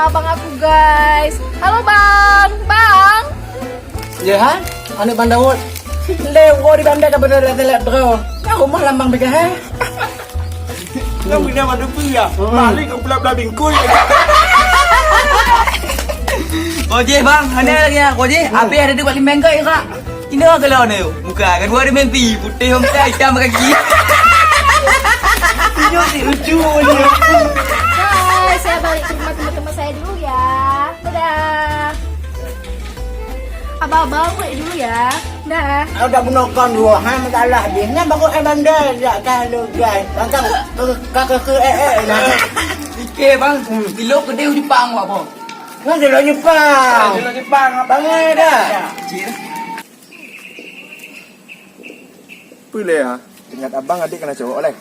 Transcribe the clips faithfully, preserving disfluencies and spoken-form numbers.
Abang aku, guys. Halo, Bang. Bang. Ya, ha? Aneuk Bang Daud. Lé woe di Banda ka beuteulat-teulat droe. Ka rumoh lam Bang Bigah, he? Kau bina madu pun ya. Balik kau pula belah bingkul. Kau je, Bang. Mana lagi ya? Kau je. Habis ada dua lima kau, ya, Kak? Ini orang kalau ni. Muka kan dua ada mimpi. Putih orang hitam kaki. Tunjuk si lucu ni. Guys, saya balik ke rumah teman-teman saya dulu ya. Dadah. Abang-abang balik dulu ya. Dah. Aku tak bunuh kau dua, ha, masalah dia. Nyan baru eh bandar, tak tahu, guys. Bangkang, ke, ke, ke, ke, eh, eh, nah. Fikir, Bang, kilo kedai Jepang buat apa? Ngan kilo Jepang. Kilo Jepang, apa? Bangai dah. Cik. Peue lé, ha? Ingat abang adik kena cowok lé.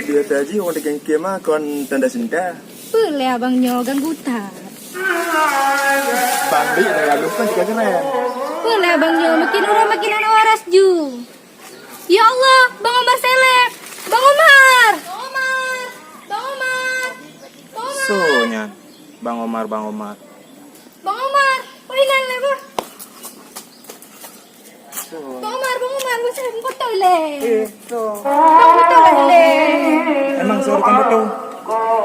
Dia tadi orang dikengkem, ha, kon tanda cinta. Peue lé abang nyoe ganggu that. Bang Dik dah lalu kan juga keren. Peue lé abang nyoe makin orang makin hana waras ju. Ya Allah, Bang Omar seleb. Bang Omar. Bang Omar. Bang Omar. Bang Omar. So nyan, Bang Omar, Bang Omar. Bang Omar, peue inan lé, Bang? Bang Omar, Bang Omar, masa potong lé. Eh, so. Bang potong lé. Emang so bukan potong.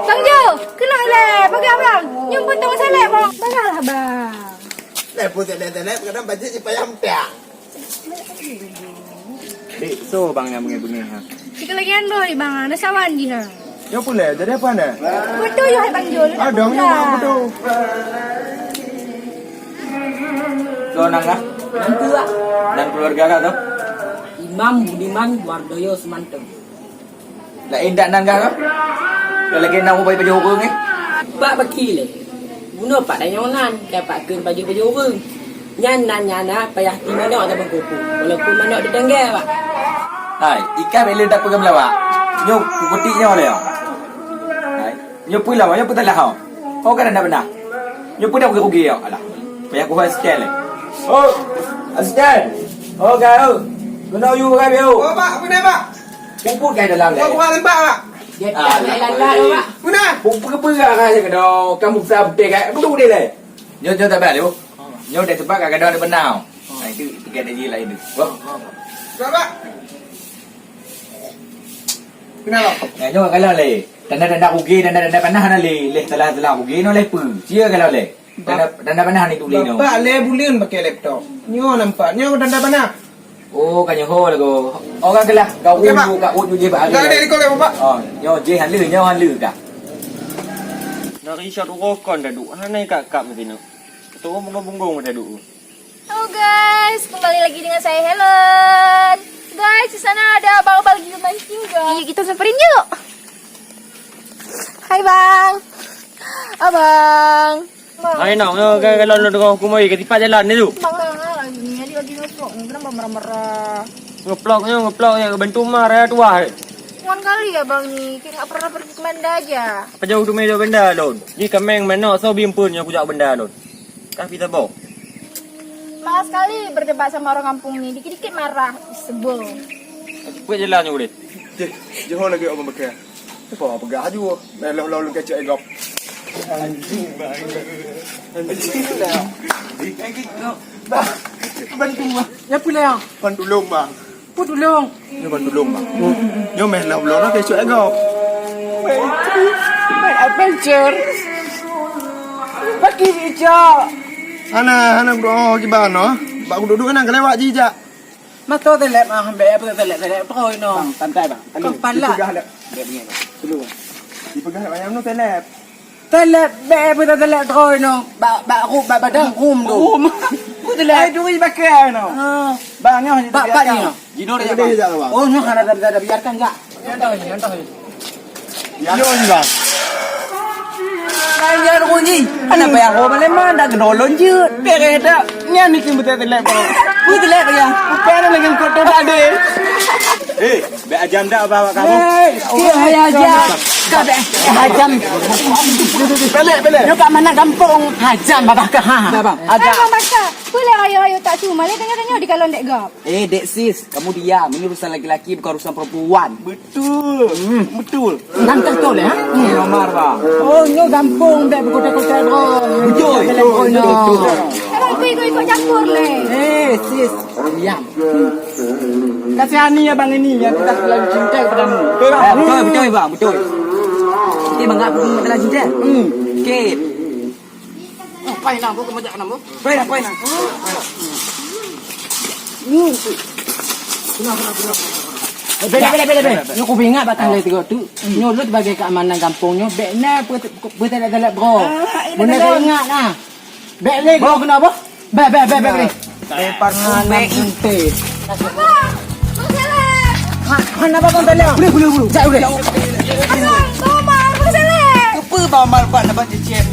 Bang Jo, keunoe lé, peugah Bang. Nyoe potong seleb, Bang. Peugahlah, Bang. Lé, putih lé, lé, kadang bajik jipayah piak. Dek, so Bang nyang beungéh-beungéh, ha. Kita lagi ando, Bang, ada sawan ji, ha. Nyoe pulai, jadi apa anda? Betul, ya, Bang Jul. Ah, dong, ya, betul. Soe nan kah? Mantu, Wak. Dan keluarga kah tu? Imam Budiman Wardoyo Semanten. Laén dak nan kah? Dah lagi enam ubai pajoh ureueng, eh? Bak baki lé. Bunoe pak danyong nan, dapat keu pajoh-pajoh ureueng. Nyan nan nyang na payah ti manok atawa kuku, walaupun manok di tangga, Pak. Hai, ikan bela dak peugah meulawak. Nyoe kukutik nyoe lé. Hai. Nyoe peue lawan, nyoe peue salah, ho? Ho ka dah beuna. Nyoe peue dah rugi-rugi, ya Allah. Payah kuhai sekian lé. Oh, asisten. Oh, ka, oh. Kena you ka, oh. Oh, Pak, apa ni, Pak? Pupuk kai dalam lé. Buat bukan lembak, Pak. Dia tak nak lalat, Pak. Mana? Pupuk ke peugah ka je kena. Kamu sampai ka. Betul dia lé. Nyoe, nyoe tak balik, oh. Nyoe dah sebab kadang ada beuna. Nah, itu tiga D J lain tu. Wah. Berapa? Kenapa? Nah, nyoe kalau lé. Tanda-tanda rugi, tanda-tanda panah na lé. Lé telah-telah rugi, no lé pu. Sia kalau lé. Tanda, tanda panah ni tuli, no. Bapak lé buleuen pakai laptop. Nyoe nampak, nyoe tanda panah. Oh, ka nyoe ho lagu. Oh, ka gelah. Ka u, ka u je bak. Ka ada di kolej, Bapak. Oh, nyoe je hale, nyoe hale ka. Dari satu rokon dah duk. Hana ka kap mesti nak. Ketua bunga-bunga dah duk. Halo guys, kembali lagi dengan saya Helen. Guys, di sana ada abang-abang lagi memancing guys. Yuk kita samperin yuk. Hai bang. Abang. Hai nak, kalau lôn deungoe huköm ka tipat jalan ni tu. Bang, bang, lagi ni, adik lagi ngeplok ni, kenapa marah-marah? Ngeplok nyoe, ngeplok nyoe, bantu ma raya tuah. Wan kali ya bang ni, kayak nggak pernah pergi ke Banda aja. Apa jauh tu meja Banda lôn? Ni kameng manok so bimpeun nyoe kujak Banda lôn. Kah pita boh. Malas sekali berdebat sama orang kampung ni, dikit-dikit marah, sebel. Buat jalan nyoe boleh. Cih, jauh lagi orang bakal. Apa peugah aju? Meh lom-lom lôn kacak igop. Anjing bang. Anjing lah. Bang, bantu bang. Ya pula ya. Bang tulung bang. Apa tulung? Nyoe bang tulung bang. Nyoe meh lom-lom lôn kacak igop. Mai adventure. Bagi bijak. Hana, hana bro, kiban noh. Bak kudu duek nang kelewat jijak. Mata telep ah, ambek apa telep, telep terus noh. Bang, santai bang. Kepala. Dipeugah lek. Dek ni bang. Dulu bang. Dipeugah lek ayam tu telep. Telep, bek apa telep terus noh. Bak, bak rum, bak badan rum tu. Rum. Ku telep. Ai duri bakar noh. Ha. Bang nyoh. Bak, bak ni noh. Jinoe dah. Oh nyoh hana dah, dah biarkan jak. Nyoe ni bang. Nyan runyi. Anak payah ho baleman dak geudolon jeuet. Beres dak. Nyan ni kin beuteuteulek bro. Beuteuteulek ya. Bukan dengan kotor tadi. Eh, bek ajam dak bawak kamu. Hei, dia hajam. Kau bek hajam. Balik, balik. Nyoe kat mana gampông hajam babah kah ha. Dah bang. Ada. Bang Baka. Peue lah rayeuk-rayeuk tak cuma lé, tanyoe-tanyoe dikalon dek gob. Eh, dek sis, kamu diam. Ini urusan laki-laki, bukan urusan perempuan. Betul. Hmm. Betul. Nyan beutôi, ha? Ini Omar, Bang. Oh, nyoe gampông bèk beukota-kota, bro. Betul. Betul, betul, betul. Abang tu ikut-ikut campur lé. Eh, sis, diam. Kasihani abang ini yang telah terlalu cinta kepadamu. Betul, Bang. Eh, betul, betul, Bang. Betul. Kita bangga pun telah cinta. Hmm. Okey. Oh, pai na, Bu, kemajak na, Bu. Pai na, pai na. Hmm. Bèk, bèk, bèk, bèk, bèk. Nyoe kupeuingat bak tanggai tiga tu. Nyoe lôn sebagai keamanan gampông nyoe, bèk na peutalak-talak bro. Ah, ini benar. Beuna ingat na. Bèk lé kena apa? Bèk, bèk, bèk, bèk lé. Lempar ngalam suntik. Abang, Bang Saleh. Ha, hana apa Bang Saleh? Boleh, boleh, boleh. Jak boleh. Abang, Bang Omar, Bang Saleh. Apa Bang Omar buat nak baca chat?